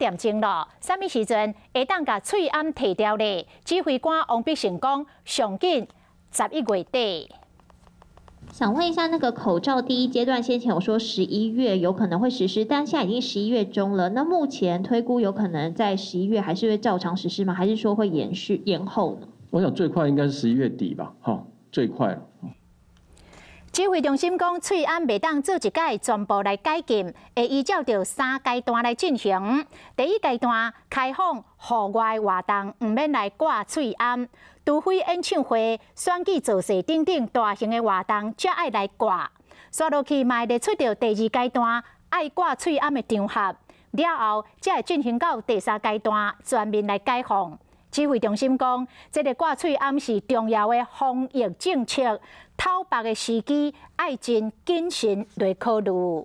點鐘囉，啥物時陣會當共喙罨提掉咧？指揮官王必勝講，上緊11月底。想問一下，那個口罩第一階段先前有說十一月有可能會實施，但現在已經11月中了。那目前推估有可能在十一月還是會照常實施嗎？還是說會延續延後呢？我想最快應該是十一月底吧，哈，最快了。指揮中心講，喙罨袂當做一擺全部來解禁，會依照著三階段來進行。第一階段開放戶外活動，毋免來掛喙罨，除非演唱會、選舉造勢等等大型的活動，才愛來掛。紲落去嘛會列出著第二階段愛掛喙罨的場合，了後才會進行到第三階段全面來解放。指揮中心講，這个掛喙罨是重要的防疫政策，偷縛的時機愛真謹慎來考慮。